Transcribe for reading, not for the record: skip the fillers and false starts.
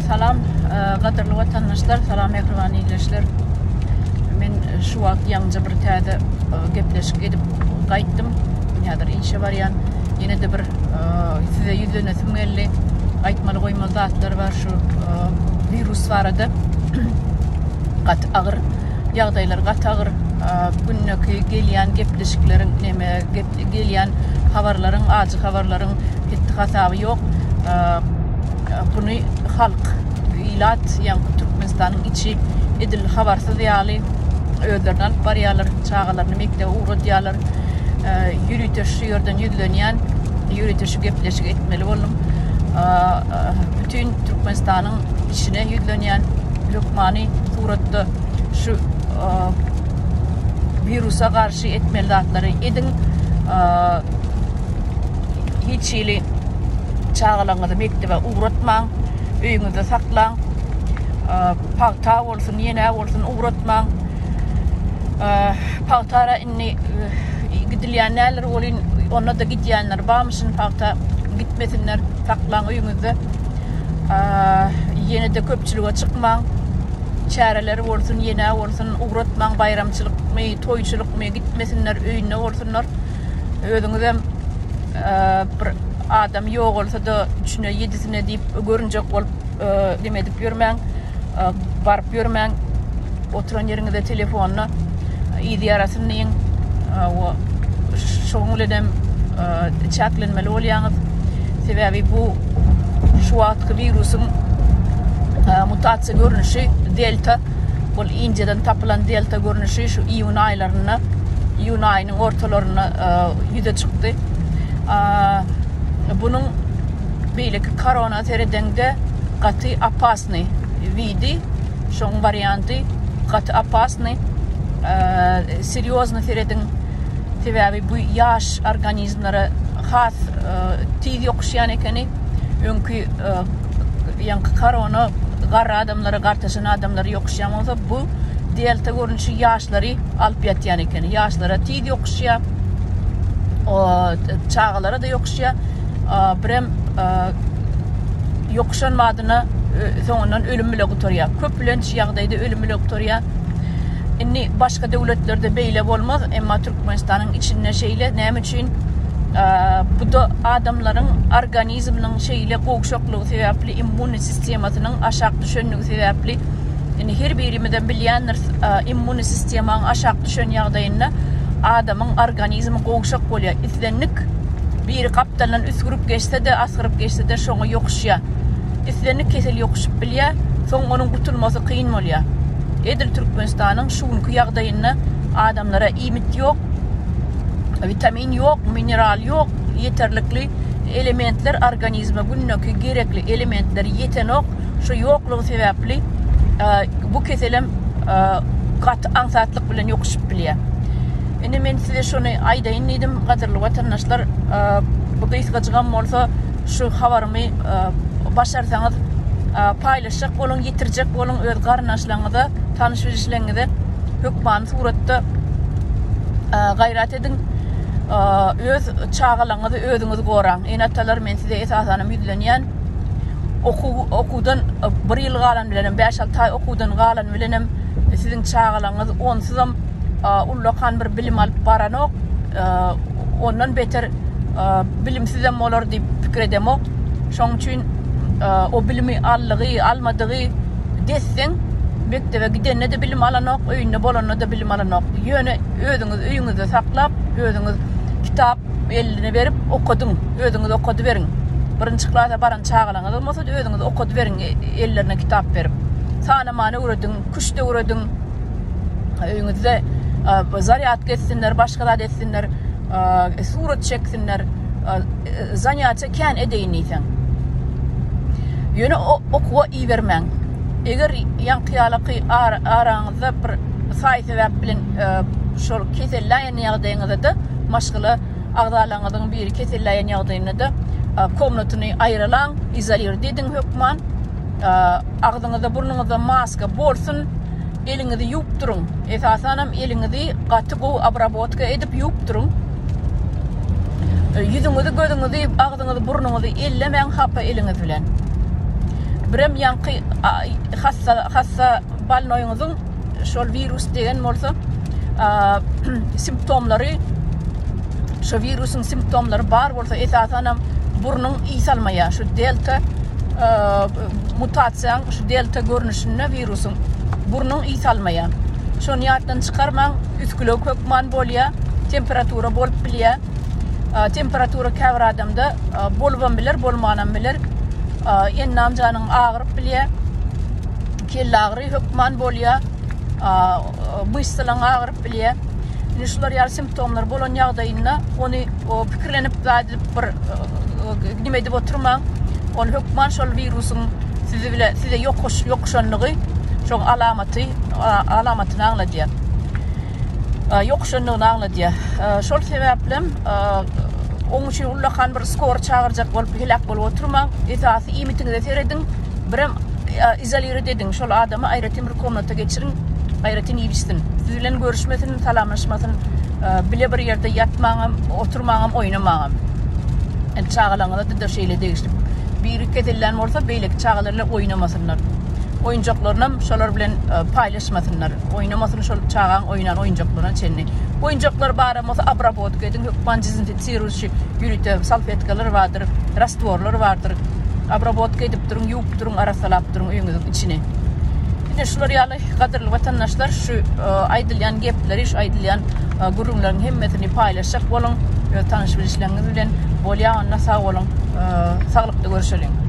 Salam gadyrly watandaşlar, salam mähriban ildeşler. Men şu wagt ýaňja bir täze gepleşik edip gaýtdym. Häzir işe barýan. Ýene-de bir size ýüzlenesim geldi. Aýtmaly goýmaly zatlar bar şu wirus barada. Gaty agyr ýagdaýlar, gaty agyr gündeki gelýän gepleşikleriň neme gelýän habarlaryň, ajy habarlaryň hetdi-hasaby ýok. Buny halk, ilat, ýagny Türkmenistanyň içi edil habarsyz ýaly özlerini alyp barýarlar, çagalaryny mekdebe ugradýarlar. Ýörite şu ýerden ýüzlenýän, ýörite şu gepleşigi etmeli boldum. Bütin Türkmenistanyň içine ýüzlenýän hökmany suratda şu wirusa garşy etmeli zatlary ediň. Hiç hili çagalaryňyzy mekdebe ugratmaň, öýüňizde saklaň. Pagta bolsun, ýene bolsun ugratmaň. Pagtara indi gidilýän däldir welin, onda-da gidýänler barmyşyn pagta gitmesinler, saklaň öýüňizde. Ýene-de köpçülige çykmaň. Çäreler bolsun, ýene bolsun ugratmaň, baýramçylykmy, toýçulykmy gitmesinler, öýünde bolsunlar. Özüňizem bir adam ýogalsa-da üçüne, ýedisine diýip görünjek bolup neme edip ýörmäň, baryp ýörmäň. Oturan ýeriňizde telefonda yzy ýarasyn diýiň. Şonuň bilen hem çäklenmeli bolýaňyz. Sebäbi bu şu wagtky wirusyň mutasiýa görnüşi delta. Ol Indiýadan tapylan delta görnüşi şu iýun aýlarynda, iýun aýynyň ortalarynda ýüze çykdy. Bunuň beýleki korona seredeňde gaty opasny widi, şoň warianty gaty opasny. Serýozny serediň. Sebäbi bu ýaş organizmlere has tiz ýokuşýan ekeni. Öňki ýaňky korona garry adamlara, gartaşan adamlara ýokuşýan bolsa, bu delta görnüşi ýaşlary alyp ýatýan ekeni. Ýaşlara tiz ýokuşýar. Çagalara-da ýokuşýar. Birem ýokuşan badyna soňundan ölüm bile gutarýar. Köplenç ýagdaýda ölüm bile gutarýar. Indi başga döwletlerde beýle bolmaz, emma Türkmenistanyň içinde şeýle. Näme üçin? Bu-da adamlaryň organizminiň şeýle gowşaklygy sebäpli, immun sistemasynyň aşak düşenligi sebäpli, indi her birimizem bilýändiris, immun sistemaň aşak düşen ýagdaýynda adamyň organizmi gowşak bolýar. Islendik biri gapdaldan üsgürip geçse-de, asgyryp geçse-de şoňa ýokuşýar. Islendik kesel ýokuşyp bilýär, soň onuň gutulmasy kyn bolýar. Edil Türkmenistanyň şu günki ýagdaýynda adamlara iýmit ýok, witamin ýok, mineral ýok, ýeterlikli elementler organizme gündeki gerekli elementler ýetenok. Şu ýoklugy sebäpli bu keselem gaty aňsatlyk bilen ýokuşyp bilýär. Indi men size şony aýdaýyn diýdim, gadyrly watandaşlar, bu gysgajygam bolsa şu habarymy başarsaňyz paýlaşjak boluň, ýetirjek boluň öz garyndaşlaryňyza, tanyş-bilişleriňize hökmany suratda gaýrat ediň. Öz çagalaryňyzy özüňiz goraň. Ene-atalar men size esasanam ýüzlenýän. Okuw okuwdan bir ýyl galan bilenem, 5-6 aý okuwdan galan bilenem siziň çagalaryňyz onsuzam ullakan bir bilim alyp baranok. Ondan beter bilimsizem bolar diýip pikir edemok. Şonuň üçin o bilimi aldygy, almadygy desseň mekdebe gidende-de bilim alanok, öýünde bolanda-da bilim alanok. Ýöne özüňiz öýüňizde saklap, özüňiz kitap eline berip okadyň, özüňiz okadyberiň. Birinji klasa baran çagalaryňyz bolmasa-da özüňiz okadyberiň ellerine kitap berip. Sanamany öwrediň, küşt öwrediň. Öýüňizde zarýadka etsinler, başga zat etsinler, surat çeksinler. Zanýatiýa kän edeýin diýseň. Ýöne okuwa ibermäň. Eger ýaňky ýalaky araňyzda bir saý-sebäp bilen şol keselläýen ýagdaýyňyzda-da maşgala agzalaryňyzyň biri keselläýen ýagdaýynda-da komnatyny aýralaň, izolirdi ediň hökman. Agzyňyzda, burnuňyzda maska bolsun. Eliňizi ýuwup duruň. Esasanam eliňizi gaty gowy obrabotka edip ýuwup duruň. Ýüzüňizi, gözüňizi, agzyňyzy, burnuňyzy ellemäň hapa eliňiz bilen. Birem ýaňky hassa hassa bolnoýyňyzyň şol wirus degen bolsa simptomlary şo wirusyň simptomlary bar bolsa esasanam burnuň ys almaýar. Şu delta mutasiýaň şu delta görnüşinde wirusyň burnuň ys almaýar. Şony ýatdan çykarmaň, üsgülewük hökman bolýar, temperatura bolup bilýär. Temperatura käbir adamda bolubam biler, bolmanam biler. Endam janyň agyryp bilýär. Kellagyry hökman bolýar. Myşsalaň agyryp bilýär. Indi şular ýaly simptomlar bolan ýagdaýynda ony pikirlenip edip bir nime edip oturmaň. Ol hökman şol wirusyň sizi bile size ýokuş ýokuşanlygy şoň alamaty alamatyny aňladýar. Ýokuşanlygyny aňladýar. Şol sebäplem oň üçin ullakan bir skor çagyrjak bolup heläk bolup oturmaň. Esasy iýmitiňize serediň. Birem izolirowat ediň. Şol adamy aýratyn bir komnata geçiriň. Aýratyn iýip içsin. Siz bilen görüşmesin, salamlaşmasyn. Bile bir ýerde ýatmaňam, oturmaňam, oýnamaňam. Indi çagalaryňyza-da şeýle degişli. Biri kesellän bolsa, beýleki çagalar bilen oýnamasynlar. Oýunjaklarynam şolar bilen paýlaşmasynlar. Oýnamasyn şol çagaň oýnan oýunjaklaryna çenli. Oýunjaklar baram bolsa obrabotka ediň, hökman dezinfisirujy ýörite salfetkalar bardyr, rastworlar bardyr. Obrabotka edip duruň, ýuwup duruň, arassalap duruň öýüňiziň içini. Ine şular ýaly gadyrly watandaşlar şu aýdylýan gepleri, şu aýdylýan gürrüňleriň hemmesini paýlaşjak boluň öz tanyş bilişleriňiz bilen. Bolýa onda sag boluň. Saglykda görüşeliň.